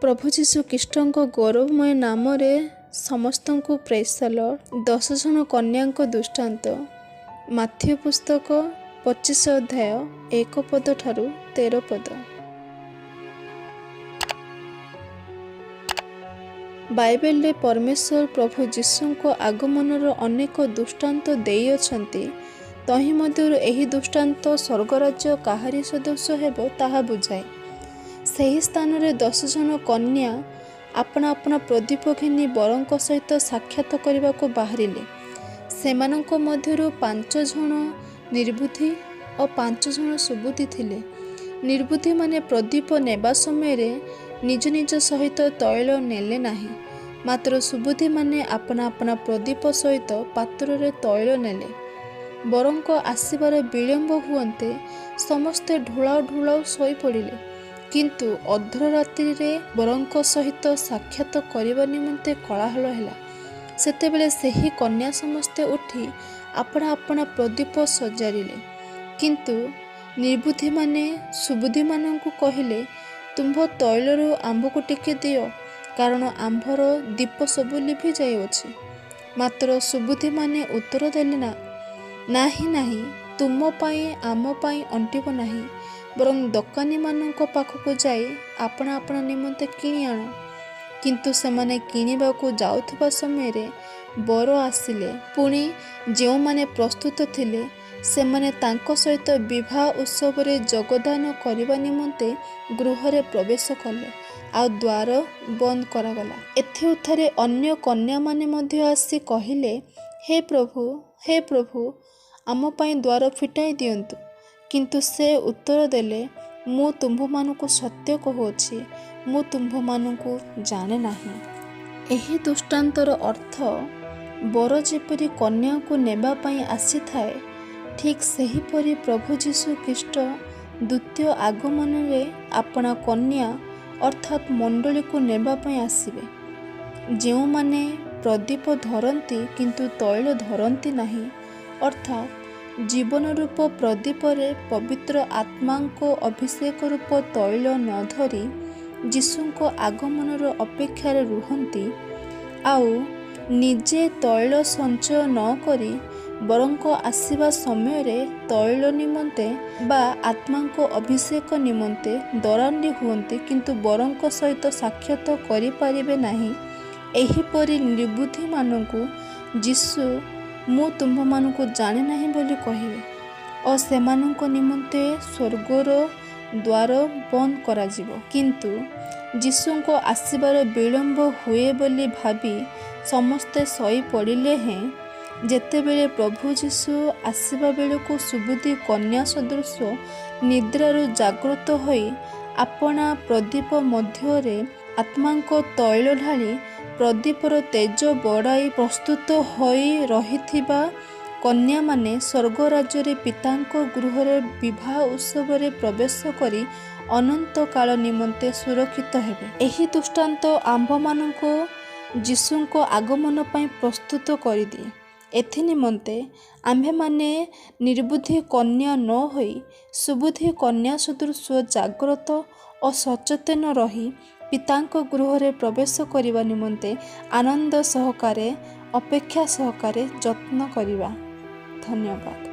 ପ୍ରଭୁ ଯୀଶୁ ଖ୍ରୀଷ୍ଟଙ୍କ ଗୌରବମୟ ନାମରେ ସମସ୍ତଙ୍କୁ ପ୍ରେସଲ। 10 ଜଣ କନ୍ୟାଙ୍କ ଦୃଷ୍ଟାନ୍ତ, ମାଥିଉ ପୁସ୍ତକ 25 ଅଧ୍ୟାୟ, 1 ପଦ ଠାରୁ 13 ପଦ। ବାଇବେଲରେ ପରମେଶ୍ୱର ପ୍ରଭୁ ଯୀଶୁଙ୍କ ଆଗମନର ଅନେକ ଦୃଷ୍ଟାନ୍ତ ଦେଇଅଛନ୍ତି। ତହିଁ ମଧ୍ୟରୁ ଏହି ଦୃଷ୍ଟାନ୍ତ ସ୍ୱର୍ଗରାଜ୍ୟ କାହାରି ସଦୃଶ ହେବ, ତାହା ବୁଝାଏ। ସେହି ସ୍ଥାନରେ 10 ଜଣ କନ୍ୟା ଆପଣା ଆପଣା ପ୍ରଦୀପ ଘେନି ବରଙ୍କ ସହିତ ସାକ୍ଷାତ କରିବାକୁ ବାହାରିଲେ। ସେମାନଙ୍କ ମଧ୍ୟରୁ ପାଞ୍ଚ ଜଣ ନିର୍ବୁଦ୍ଧି ଓ ପାଞ୍ଚ ଜଣ ସୁବୁଦ୍ଧି ଥିଲେ। ନିର୍ବୁଦ୍ଧିମାନେ ପ୍ରଦୀପ ନେବା ସମୟରେ ନିଜ ନିଜ ସହିତ ତୈଳ ନେଲେ ନାହିଁ, ମାତ୍ର ସୁବୁଦ୍ଧିମାନେ ଆପଣା ଆପଣା ପ୍ରଦୀପ ସହିତ ପାତ୍ରରେ ତୈଳ ନେଲେ। ବରଙ୍କ ଆସିବାର ବିଳମ୍ବ ହୁଅନ୍ତେ ସମସ୍ତେ ଢୁଳାଉ ଢୁଳାଉ ଶୋଇପଡ଼ିଲେ। କିନ୍ତୁ ଅର୍ଦ୍ଧରାତ୍ରିରେ ବରଙ୍କ ସହିତ ସାକ୍ଷାତ କରିବା ନିମନ୍ତେ କୋଳାହଳ ହେଲା। ସେତେବେଳେ ସେହି କନ୍ୟା ସମସ୍ତେ ଉଠି ଆପଣା ଆପଣା ପ୍ରଦୀପ ସଜାଡ଼ିଲେ। କିନ୍ତୁ ନିର୍ବୁଦ୍ଧିମାନେ ସୁବୁଦ୍ଧିମାନଙ୍କୁ କହିଲେ, "ତୁମ୍ଭ ତୈଳରୁ ଆମ୍ଭକୁ ଟିକେ ଦିଅ, କାରଣ ଆମ୍ଭର ଦୀପ ସବୁ ଲିଭି ଯାଉଅଛି।" ମାତ୍ର ସୁବୁଦ୍ଧିମାନେ ଉତ୍ତର ଦେଲେ, "ନା, ନାହିଁ, ନାହିଁ, ତୁମ ପାଇଁ ଆମ ପାଇଁ ଅଣ୍ଟିବ ନାହିଁ, ବରଂ ଦୋକାନୀମାନଙ୍କ ପାଖକୁ ଯାଇ ଆପଣା ଆପଣା ନିମନ୍ତେ କିଣି ଆଣ।" କିନ୍ତୁ ସେମାନେ କିଣିବାକୁ ଯାଉଥିବା ସମୟରେ ବର ଆସିଲେ। ପୁଣି ଯେଉଁମାନେ ପ୍ରସ୍ତୁତ ଥିଲେ, ସେମାନେ ତାଙ୍କ ସହିତ ବିବାହ ଉତ୍ସବରେ ଯୋଗଦାନ କରିବା ନିମନ୍ତେ ଗୃହରେ ପ୍ରବେଶ କଲେ, ଆଉ ଦ୍ୱାର ବନ୍ଦ କରାଗଲା। ଏଥିଉତ୍ତାରେ ଅନ୍ୟ କନ୍ୟାମାନେ ମଧ୍ୟ ଆସି କହିଲେ, "ହେ ପ୍ରଭୁ, ହେ ପ୍ରଭୁ, ଆମ ପାଇଁ ଦ୍ୱାର ଫିଟାଇ ଦିଅନ୍ତୁ।" କିନ୍ତୁ ସେ ଉତ୍ତର ଦେଲେ, "ମୁଁ ତୁମ୍ଭମାନଙ୍କୁ ସତ୍ୟ କହୁଅଛି, ମୁଁ ତୁମ୍ଭମାନଙ୍କୁ ଜାଣେ ନାହିଁ।" ଏହି ଦୃଷ୍ଟାନ୍ତର ଅର୍ଥ, ବର ଯେପରି କନ୍ୟାକୁ ନେବା ପାଇଁ ଆସିଥାଏ, ଠିକ୍ ସେହିପରି ପ୍ରଭୁ ଯୀଶୁ ଖ୍ରୀଷ୍ଟ ଦ୍ୱିତୀୟ ଆଗମନରେ ଆପଣା କନ୍ୟା ଅର୍ଥାତ୍ ମଣ୍ଡଳୀକୁ ନେବା ପାଇଁ ଆସିବେ। ଯେଉଁମାନେ ପ୍ରଦୀପ ଧରନ୍ତି କିନ୍ତୁ ତୈଳ ଧରନ୍ତି ନାହିଁ, ଅର୍ଥାତ୍ ଜୀବନ ରୂପ ପ୍ରଦୀପରେ ପବିତ୍ର ଆତ୍ମାଙ୍କ ଅଭିଷେକ ରୂପ ତୈଳ ନ ଧରି ଯୀଶୁଙ୍କ ଆଗମନର ଅପେକ୍ଷାରେ ରୁହନ୍ତି, ଆଉ ନିଜେ ତୈଳ ସଞ୍ଚୟ ନ କରି ବରଙ୍କ ଆସିବା ସମୟରେ ତୈଳ ନିମନ୍ତେ ବା ଆତ୍ମାଙ୍କ ଅଭିଷେକ ନିମନ୍ତେ ଦରାଣ୍ଡି ହୁଅନ୍ତି, କିନ୍ତୁ ବରଙ୍କ ସହିତ ସାକ୍ଷାତ କରିପାରିବେ ନାହିଁ, ଏହିପରି ନିର୍ବୁଦ୍ଧିମାନଙ୍କୁ ଯୀଶୁ "ମୁଁ ତୁମ୍ଭମାନଙ୍କୁ ଜାଣେ ନାହିଁ" ବୋଲି କହିବେ ଓ ସେମାନଙ୍କ ନିମନ୍ତେ ସ୍ୱର୍ଗର ଦ୍ୱାର ବନ୍ଦ କରାଯିବ। କିନ୍ତୁ ଯୀଶୁଙ୍କ ଆସିବାର ବିଳମ୍ବ ହୁଏ ବୋଲି ଭାବି ସମସ୍ତେ ଶୋଇପଡ଼ିଲେ ହେଁ, ଯେତେବେଳେ ପ୍ରଭୁ ଯୀଶୁ ଆସିବା ବେଳକୁ ସୁବୁଦ୍ଧି କନ୍ୟା ସଦୃଶ ନିଦ୍ରାରୁ ଜାଗ୍ରତ ହୋଇ ଆପଣା ପ୍ରଦୀପ ମଧ୍ୟରେ ଆତ୍ମାଙ୍କ ତୈଳ ଢାଳି ପ୍ରଦୀପର ତେଜ ବଢ଼ାଇ ପ୍ରସ୍ତୁତ ହୋଇ ରହିଥିବା କନ୍ୟାମାନେ ସ୍ୱର୍ଗ ରାଜ୍ୟରେ ପିତାଙ୍କ ଗୃହରେ ବିବାହ ଉତ୍ସବରେ ପ୍ରବେଶ କରି ଅନନ୍ତ କାଳ ନିମନ୍ତେ ସୁରକ୍ଷିତ ହେବେ। ଏହି ଦୃଷ୍ଟାନ୍ତ ଆମ୍ଭମାନଙ୍କୁ ଯୀଶୁଙ୍କ ଆଗମନ ପାଇଁ ପ୍ରସ୍ତୁତ କରିଦିଏ। ଏଥି ନିମନ୍ତେ ଆମ୍ଭେମାନେ ନିର୍ବୁଦ୍ଧି କନ୍ୟା ନ ହୋଇ ସୁବୁଦ୍ଧି କନ୍ୟା ସଦୃଶ ଜାଗ୍ରତ ଓ ସଚେତନ ରହି ପିତାଙ୍କ ଗୃହରେ ପ୍ରବେଶ କରିବା ନିମନ୍ତେ ଆନନ୍ଦ ସହକାରେ, ଅପେକ୍ଷା ସହକାରେ ଯତ୍ନ କରିବା। ଧନ୍ୟବାଦ।